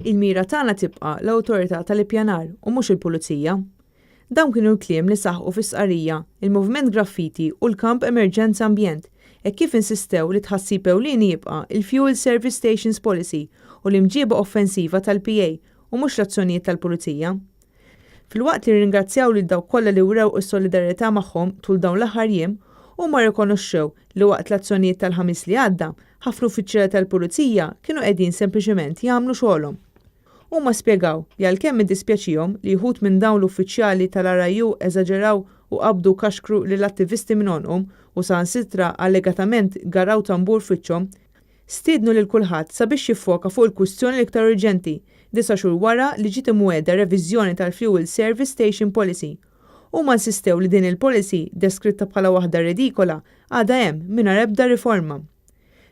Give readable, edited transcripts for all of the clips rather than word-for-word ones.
Il-mira tagħna tibqa' l-Awtorità tal-Ippjanar u mhux il-Pulizija. Dawn kienu l-kliem li saħqu fi stqarrija il-Moviment Graffiti u l-Kamp Emerġenza Ambjent hekk kif insistew li t-tħassib ewlieni jibqa' il-Fuel Service Stations Policy u l-imġieba offensiva tal-PA u mhux l-azzjonijiet tal-Pulizija. Filwaqt li rringrazzjaw lil dawk kollha li wrew is-solidarjetà magħhom tul dawn l-aħħar jiem, huma rrikonoxxew li waqt l-azzjonijiet tal-Ħamis li għadda, ħafna uffiċjali tal-Pulizija kienu qegħdin sempliċement jagħmlu xogħolhom. Huma spjegaw li għalkemm iddispjaċihom li wħud minn dawn l-uffiċjali tal-RIU eżaġeraw u qabdu kaxkru lill-attivisti minn għonqhom u saħansitra allegatament garaw tambur f'wiċċhom, Stiednu lil kulħadd sabiex jiffoka fuq il-kwistjoni l-iktar urġenti, disa' xhur wara li ġiet imwiegħda reviżjoni tal-Fuel Service Station Policy. Huma insistew li din il-policy, deskritta bħala waħda redikola, għadha hemm mingħajr ebda riforma.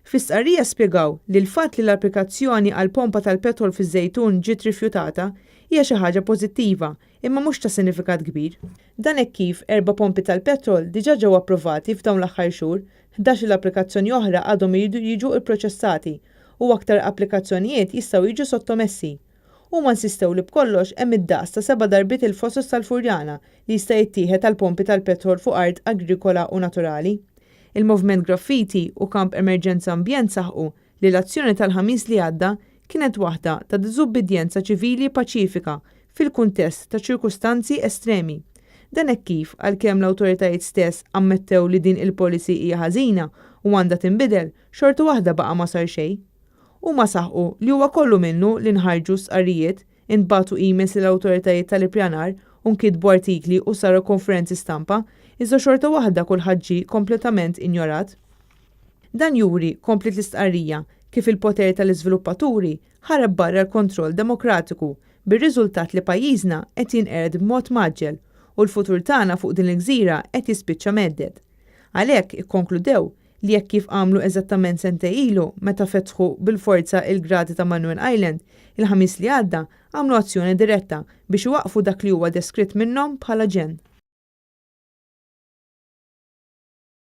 Fl-istqarrija spjegaw li l-fatt li l-applikazzjoni għal pompa tal-petrol fiż-Żejtun ġiet rifjutata hija xi ħaġa pożittiva imma mhux ta' sinifikat kbir. Dan hekk kif erba' pompi tal-petrol diġà ġew approvati f'dawn l-aħħar xhur 11-il applikazzjoni oħra għadhom iridu jiġu pproċessati u aktar applikazzjonijiet jistgħu jiġu sottomessi. Huma insistew li b'kollox hemm id-daqs ta' seba' darbiet il-fosos tal-Furjana li jista' jittieħed għal pompi tal-petrol fuq art agrikola u naturali. Il-Moviment Graffiti u Kamp Emerġenza Ambjent saħqu li l-azzjoni tal-Ħamis li għadda kienet waħda ta' diżubbidjenza ċivili paċifika fil-kuntest ta' ċirkustanzi estremi. Dan hekk kif, għalkemm l-awtoritajiet stess ammettew li din il-policy hija ħażina u għandha tinbidel, xorta waħda baqa' ma sar xejn. Huma saħqu li huwa kollu minnu li nħarġu stqarrijiet, intbagħtu emails lill-awtoritajiet tal-ippjanar u nkitbu artikli u saru konferenzi stampa, iżda xorta waħda kulħadd ġie kompletament injorat. Dan juri, kompliet l-istqarrija, kif il-poter tal-iżviluppaturi ħarab barra l-kontroll demokratiku bir-riżultat li pajjiżna qed jinqered b'mod mgħaġġel u l-futur tagħna fuq din il-gżira qed jispiċċa mhedded. Għalhekk, ikkonkludew li hekk kif għamlu eżattament sentejn ilu meta fetħu bil-forza il-gradi ta' Manuel Island, il-Ħamis li għadda għamlu azzjoni diretta biex iwaqqfu dak li huwa deskritt minnhom bħala ġenn.